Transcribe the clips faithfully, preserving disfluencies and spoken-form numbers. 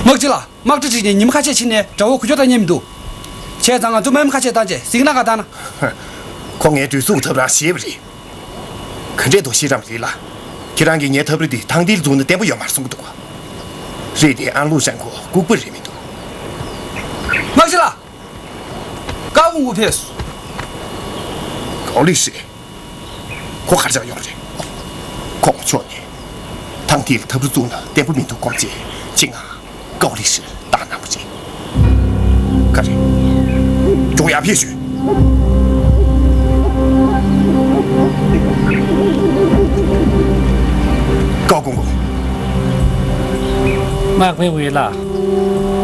དམག་སྤྱི་ལགས། དམག་གྲ་བསྒྲིགས་ནས་ཉི་མ་ཁ་ཤས་ཕྱིན་ནས་དགྲ་བོ་འགུལ་སྐྱོད་གཏོང་མཁན་མི་འདུག་བྱས་ཙང་ང་ཚོ་དམག་མི་ཁ་ཤས་བཏང་རྗེས་གཟིགས་གནང་ག་བཏང་ན། ཁོ་ངའི་གྲོས་ཚུགས་ཐབས་རང་བཞེས་པ་རེད། ག་འདྲས་འདུག་ཤེས་རམས་ལི་ལགས། ཁྱེད་རང་གིས་ངའི་འཐབ་ར་འདི་ཐང་མཐིལ་བཙུགས་ན་བརྟན་པོ་ཡོད་མ་རེད་གསུང་གི་འདུག་ག་རེད་དེ་ཨན་ལུ་ཧྲན་ཁོ་ལྐུགས་པ་རེད་མི་འདུག་དམག་སྤྱི་ལགས། ཀའོ་ཀོང་ཀུ་ཕེབས་སོང་། ཀའོ་ལི་ཧྲི། ཁོ་ག་རེ་བྱས་ཡོང་རེད། ཁོང་ཕྱོགས་ནས་ཐང་མཐིལ་འཐབ་ར་བཙུགས་ན་བརྟན་པོ་མི་འདུག་དགོངས་བྱས་ཅི་ང་ཀའོ་ལི་ཧྲི་བཏང་གནང་བ་རེད། ག་རེ། ཀྲུང་ཡ་ཕེབས་ཞུ། ཀའོ་ཀོང་ཀུ། དམག་དཔོན་ཝེ་ལགས།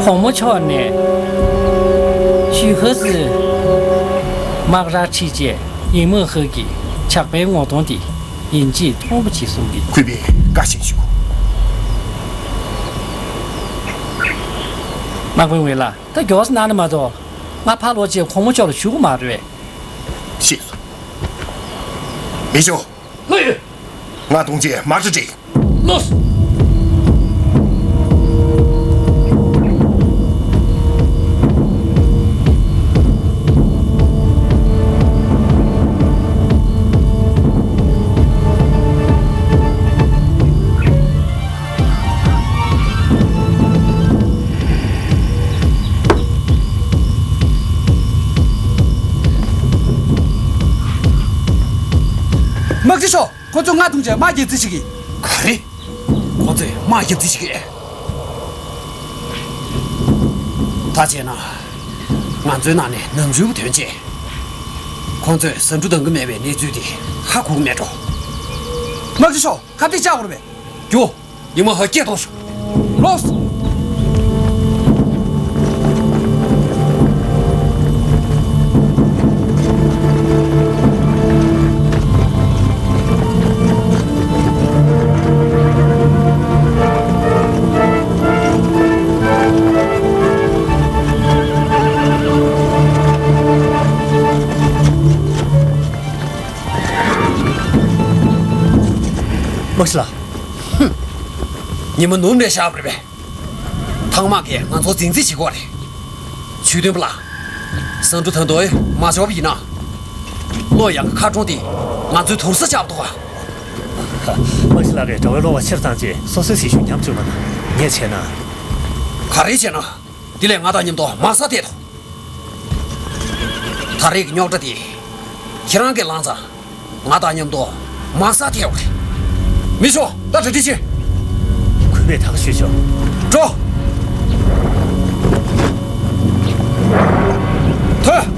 གོང་མ་མཆོག་ནས་ཞུས་ཧེ་ཙི་དམག་ར་ཁྲིད་རྗེས་ཡིན་མོ་ཧེ་གི་ཇག་པའི་ངོ་གདོང་དེ་ཡིན་གཅིག་མཐོང་པོ་བྱེད་གསུང་གི། གུས་པས་བཀའ་བཞིན་ཞུ། དམག་དཔོན་ཝེ་ལགས། ད་མགྱོགས་སེ་གནང་ན་མ་གཏོགས་ང་ཕར་ལོག་རྗེས་གོང་མ་མཆོག་ལ་ཞུ་གི་མ་རེད། ཤེས་སོང་། མི་ཤོག་ལགས་ཡོད། ང་གདོང་བཅས་དམག་གྲ་སྒྲིག་ལོས། དམག་སྤྱི་མཆོག་ཁོ་ཚོས་ང་བརྡུངས་བྱས་དམག་རྒྱག་རྩིས་བྱེད་ཀྱི། ག་རེ། ཁོ་ཚོས་དམག་རྒྱག་རྩིས་བྱེད་ཀྱི། ད་བྱས་ན། ང་ཚོའི་ནང་ནས་ནམ་རྒྱུན་ཐོན་ཆེད། ཁོ་ཚོས་ཟ་འབྲུ་འདང་གི་མེད་པའི་གནས་ཚུལ་དེ་ཧ་གོ་གི་མེད་འགྲོ། དམག་སྤྱི་མཆོག་ཁ་གཏད་བཅག་དགོས་རེད་པས། རྒྱུགས། ཡིན་མོ་ཧེ་སྐད་གཏོང་ཤོག་ལོས། དམག་སྤྱི་ལགས། ཧུམ། ཉི་མ་ནུབ་ནས་བཞག་པ་རེད་པས། ཐང་དམག་གིས་ང་ཚོ་འཛིང་རྩིས་བྱེད་ཀྱི་ཡོད་རེད། ཇུས་འདོན་པ་ལགས། ཟ་འབྲུ་ད་དུང་མ་འབྱོར་བ་ཡིན་ན། ལོ་ཡང་གི་མཁར་གྲོང་འདི་ང་ཚོའི་དུར་ས་ཆགས་འདུག་ག་དམག་སྤྱི་ལགས་ཀྱིས་དགྲ་བོའི་བློ་བག་ཕྱིར་བཏང་རྗེས་སོ་སོའི་སྲི་ཞུ་ཉམས་བཅུག་མ་གནང་། ངས་བྱས་ན། ག་རེ་བྱས་ན། དེ་ལས་ང་དང་མཉམ་དུ་མ་ས་ཐད་དོ། ད་རེས་ཀྱི་རྙོག་དྲ་དེ་ཁྱེད་རང་གིས་བསླངས་ཙང་ང་དང་མཉམ་དུ་མ་ས་ཐད་དགོས་རེད། མི་ཤོག་ད་གྲ་སྒྲིག་བྱེད། གུས་པས་ཐག་གཅོད་ཆོག་འགྲོ། ཐོན།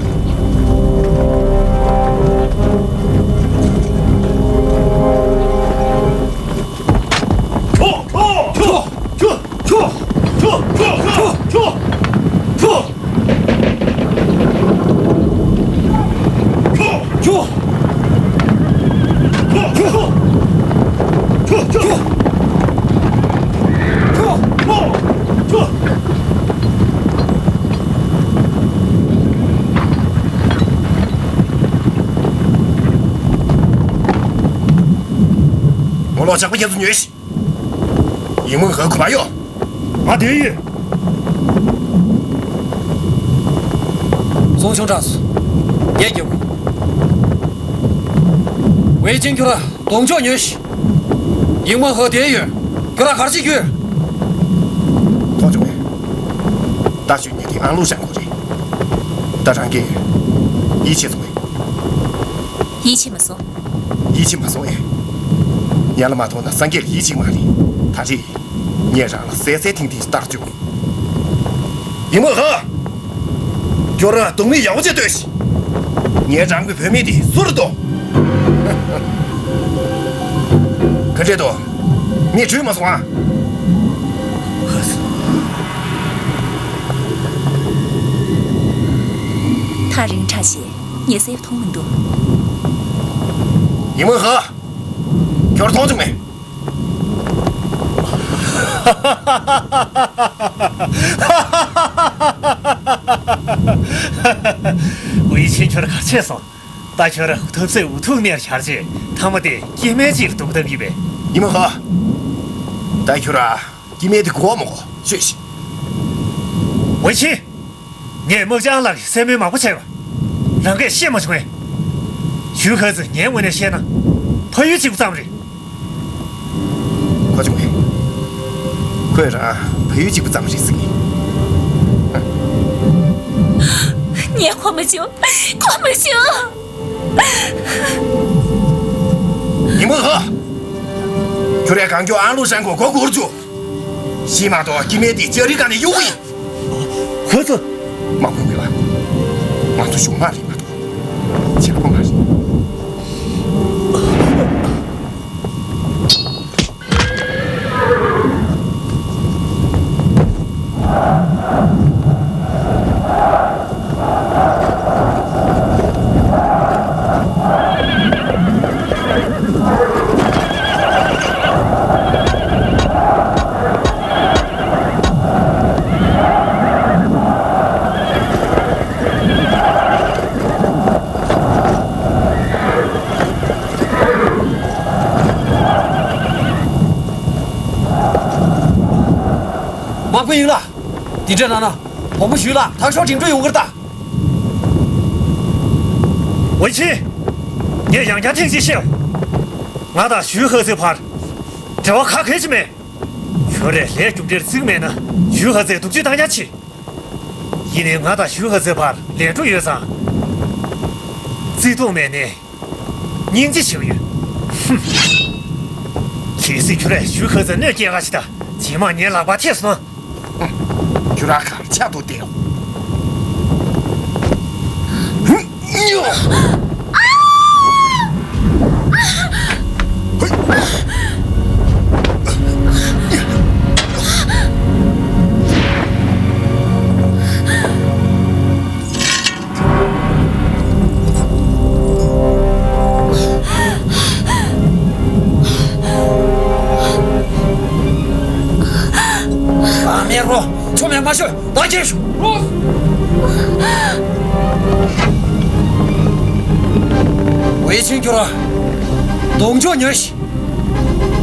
ངོ་ལོག་ཇག་པ་ཁྱེད་ཚོ་ཉོལ་ཤིག་ཡིན་མོ་ཧེ་གུས་པ་ཡོད། ང་བསྡད་ཡོད། ཙུང་ཆུང་གྲགས་སུ། ངས་རྒྱབ་ཁུག་ཝེ་ཅིན་ཁྱོད་ར་གདོང་ཕྱོགས་ཉོལ་ཤིག་ཡིན་མོ་ཧེ་བསྡད་ཡོད། ཁྱོད་ར་ག་རེ་བྱེད་རྒྱུ། མཐོང་བྱུང་ངས། ད་ཞུ་ཉེ་དེ་ཨང་ལུ་ཞང་ཁོ་རེད། ད་རང་གིས་ཡིད་ཆེས་སོང་ངས། ཡིད་ཆེས་མ་སོང་། ཡིད་ཆེས་མ་སོང་ཨེ། ཡར་ལ་མ་མཐོང་ན་སངས་རྒྱས་ལ་ཡིད་ཆེས་མ་རེད། ད་རེས་ངས་རང་ལ་གསལ་གསལ་ཐིང་ཐིང་ཞིག་བལྟ་རྒྱུ། ཡིན་མོ་ཧེ། ཁྱོད་རང་སྡུག་མིག་ཡག་པོ་བྱས་ལྟོས་ཤིག་ངས་རང་གི་བུད་མེད་དེ་གསོད་རུ་གཏོང་། ག་འདྲས་འདུག་མིག་འཁྲུལ་མ་སོང་ཨ། ཧ་སོ། ཐག་རིང་དྲགས་ཤིང་ངས་གསལ་པོ་མཐོང་མི་འདུག་ཡིན་མོ་ཧེ། ཁྱོད་མཐོང་བྱུང་ངས། ཝེ་ཆིན་ཁྱོད་ག་རེ་བྱས་སོང་། ད་ཁྱོད་ཐབས་ཟད་འུ་ཐུག་ནས་ཤར་རྗེས་ཐ་མ་དེ་སྐྱེ་དམན་ཅིག་ལ་སྡུག་བཏང་གི་པས། ཡིན་མོ་ཧེ། ད་ཁྱོད་ར་སྐྱེ་དམན་དེ་གོ་བ་མ་གོ་ཤོད་ཤིག་ཝེ་ཆིན། ངས་དམག་སྤྱི་ཨང་ལགས་ཀྱི་སྲས་མོའི་མག་པ་བྱས་པ། རང་གིས་ཤེས་མ་བྱུང་ངས། ཞུས་ཧེ་ཙི་ངའི་ངོས་ནས་བཤད་ན། ཕ་ཡུལ་གཅིག་པུ་ཙམ་རེད། གོ་བྱུང་ངས། ཁོས་རང་ཕ་ཡུལ་གཅིག་པུ་ཙམ་རེད་ཟེར་གི། ངས་གོ་མ་བྱུང་། གོ་མ་བྱུང་། ཉི་མ་ཧ། ཁྱོད་རས་གང་མགྱོགས་ཨང་ལུ་ཧྲན་གོ་མགོ་སྒུར་བཅུག། ཤི་མ་གཏོགས་སྐྱེ་དམན་དེ་ལྕགས་རི་སྒང་ནས་གཡུག་གི་ཡིན། ཧེ་ཙི། མ་དགོས་མི་ལ། ང་ཚོ་གཞུང་མ་རེད་མ་གཏོགས། བྱེད་པོ་མ་རེད། མ་དགོས་ཡིན་ལ། འདི་འདྲ་ན་ན། བུ་མོ་ཞུས་ལ་ཐག་ཤོག་འགྲིམ་འགྲོ་ཡོང་གི་རེད་ད། ཝེ་ཆིན། ངས་ཡང་བསྐྱར་ཐེངས་གཅིག་བཤད། ང་དང་ཞུས་ཧེ་ཙིའི་བར་འབྲེལ་བ་ག་གེ་ཅིག་མེད། ཁྱོད་རས་ལས་རྒྱུ་འབྲས་བརྩི་གི་མེད་ན། ཞུས་ཧེ་ཙིས་སྡུག་ཅིག་བཏང་རྐྱང་བྱེད། ཡིན་ནའི་ང་དང་ཞུས་ཧེ་ཙིའི་བར་ལས་འཕྲོ་ཡོད་ཙང་། བརྩེ་དུང་མེད་ནའི་སྙིང་རྗེ་ཆེ་བ་ཡོད། ཧུམ། གལ་སྲིད་ཁྱོད་རས་ཞུས་ཧེ་ཙིར་གནོད་སྐྱེལ་ག་ཞིག་ད། རྗེས་མ་ངའི་ལག་པར་ཐེབས་སོང་ན། ཁྱོད་རང་གར་ཆགས་འདུག་སྟེ། ཨ་མེ་རོ། ཆོ་མེ་མ་ཤོད། ད་ཁྱེར་ཤོག། ཝེ་ཆིན། ཁྱོད་ར་གདོང་ཕྱོགས་ཉོན་ཞིག།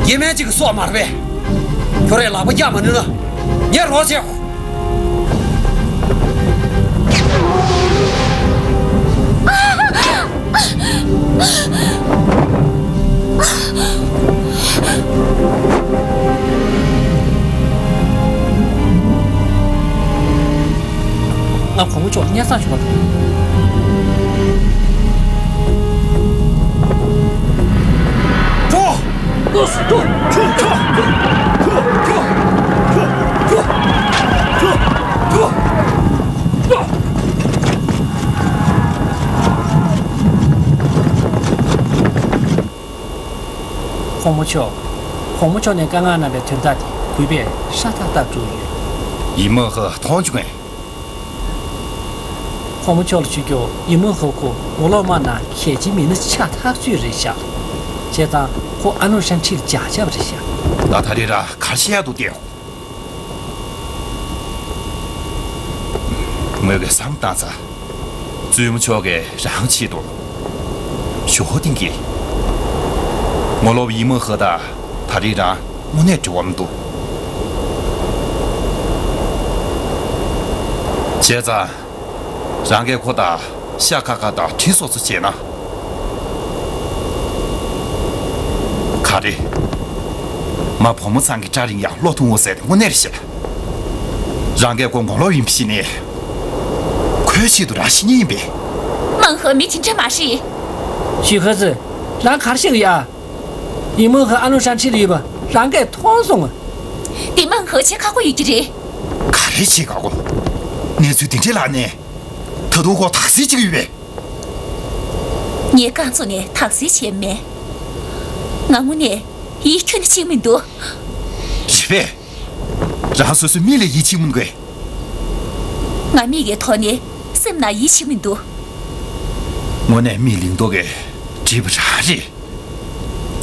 སྐྱེ་དམན་གཅིག་གི་སྲོག་མ་རེད་པས། ཁྱོད་རས་ལག་པ་རྒྱག་མ་ནུས་ན་ངས་རོགས་བྱེད། ང་གོང་མ་མཆོག་སྙན་སེང་ཞུ་བར་འགྲོ། འགྲོ། གོང་མ་མཆོག་གོང་མ་མཆོག་ནས་བཀའ་མངགས་གནང་བའི་དོན་དག་དེ་གུས་པས་ཧྲ་ཐག་ཐག་བསྒྲུབས་ཡོད། ཡི་མོ་ཧེ་མཐོང་བྱུང་ངས། གོང་མ་མཆོག་ལ་ཞུ་རྒྱུ། ཡི་མོ་ཧེ་ཁོ་ངོ་ལོག་དམག་ནང་གལ་ཆེ་མི་སྣ་ཆགས་ཐག་ཆོད་རེད་ཤག། བྱས་ཙང་ཁོ་ཨ་ནུ་ཧྲན་ཁྲིར་ཇག་བྱས་པ་རེད་ཤག། ད་ད་རེས་ར་ག་རེ་བཤད་ཡག་འདུག་སྟེ། ངོས་ཀྱིས་བསམ་བཏང་ཚར། བཙུན་མོ་མཆོག་གིས་རང་ཆེད་དུ་ཞུ་ཧོ་ཏིང་གིས་ངོ་ལོག་ཡི་མོ་ཧེ་དང་ད་རེས་རང་དངོས་གནས་འབྲེལ་བ་མི་འདུག། བྱས་ཙང་། རང་གིས་ཁོ་དང་ཤ་ཁ་ཁ་དང་གྲི་སོ་སོ་བྱས་ན། ག་རེ། མ་བུ་མོ་ཚང་གི་སྐྲ་རིང་ཡང་བློ་ཐུང་ངོ་ཟེར་དེ་དངོས་གནས་རེད་ཤག། རང་གིས་ཁོ་ངོ་ལོག་ཡིན་པ་ཤེས་ནས། ཁོའི་ཆེད་དུ་རང་ཤི་ཉེན་ཡིན་པས། མང་ཧོ་མི་དེ་འདྲ་མ་རེད། ཞུས་ཧེ་ཙི། རང་ག་རེ་བཤད་ཀྱི་ཡོད་ཨ། ཡི་མོ་ཧེ་ཨ་ནུ་ཧྲན་ཁྲིར་ཡོད་པ་རང་གིས་མཐོང་སོང་ང་། དེ་མང་ཧོ་བྱེད་ཁག་པོ་ཡོད་ཀྱི་རེད། ག་རེ་བྱེད་ཁག་པོ། གནས་ཚུལ་དེ་འདྲའི་ལག་ནས། ད་དུང་ཁོ་དག་སེལ་བྱེད་ཀྱི་ཡོད་པས། ངས་རྐང་བཙུགས་ནས་དག་སེལ་བྱས་མེད། ང་དངོས་གནས་ཡིད་ཁྱོན་ནས་ཆེས་མི་འདུག། རེད་པས། རང་སོ་སོའི་མིག་ལ་ཡིད་ཆེས་མི་འདུག་གས། ང་མིག་གི་ཐོག་ནས་སེམས་ནང་ཡིད་ཆེས་མི་འདུག། དངོས་གནས་མིག་ལིང་ཏོག་གིས་བསྒྲིབས་པ་རང་རེད།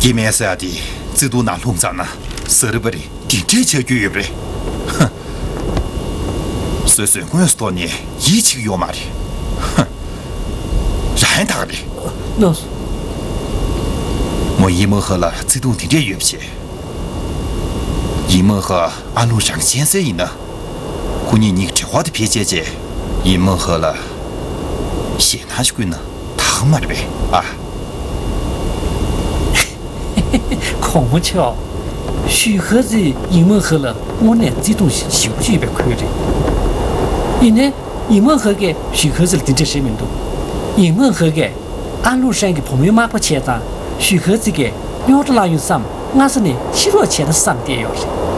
སྐྱེ་དམན་ཟེར་ཡ་དེ་བརྩེ་དུང་ནང་ལྷུང་ཙམ་ན་ཟ་རི་བ་རི་དེ་འདྲས་བྱ་རྒྱུ་ཡོད་པ་རེད། ཧ། སོ་སོས་དངོས་སུ་ཐོག་ནས་ཡིད་ཆེས་ཀྱི་ཡོད་མ་རེད། ཧ། རང་ཡང་དག་རེད། ལགས་སོ། མོ་ཡི་མོ་ཧེ་ལ་བརྩེ་དུང་དེ་འདྲས་ཡོད་པ་བྱས། ཡི་མོ་ཧེ་ཨ་ལུ་རང་གཅན་གཟན་ཡིན་ན། ཁོ་གཉིས་གཉིས་ཀྱི་འབྲེལ་བ་དེ་བེད་སྤྱད་བྱས། ཡིན་མོན་ཧོ་ལ་ཞེད་སྣང་ཞིག་བསྐུལ་ན་ད་ག་མ་རེད་པས། ཨ། གོང་མ་མཆོག། ཞུས་ཧོ་ཙི་ཡིན་མོན་ཧོ་ལ་དངོས་གནས་བརྩེ་དུང་ཞེ་པོ་ཅིག་ཡོད་པའི་ཁུལ་རེད། ཡིན་ནའི། ཡིན་མོན་ཧོ་གིས་ཞུས་ཧོ་ཙི་ལ་དེ་འདྲ་བྱས་མི་འདུག་ཡིན་མོན་ཧོ་གིས་ཨན་ལུའུ་ཧྲན་གྱི་བུ་མོའི་མག་པ་བྱས་ཙང་། ཞུས་ཧོ་ཙི་གིས་རྙོག་དྲ་བསླངས་ཡོང་བསམ། སྔ་ས་ནས་ཕྱིར་ལོག་བྱས་ན་བསམ་བསྡད་ཡོད་རེད།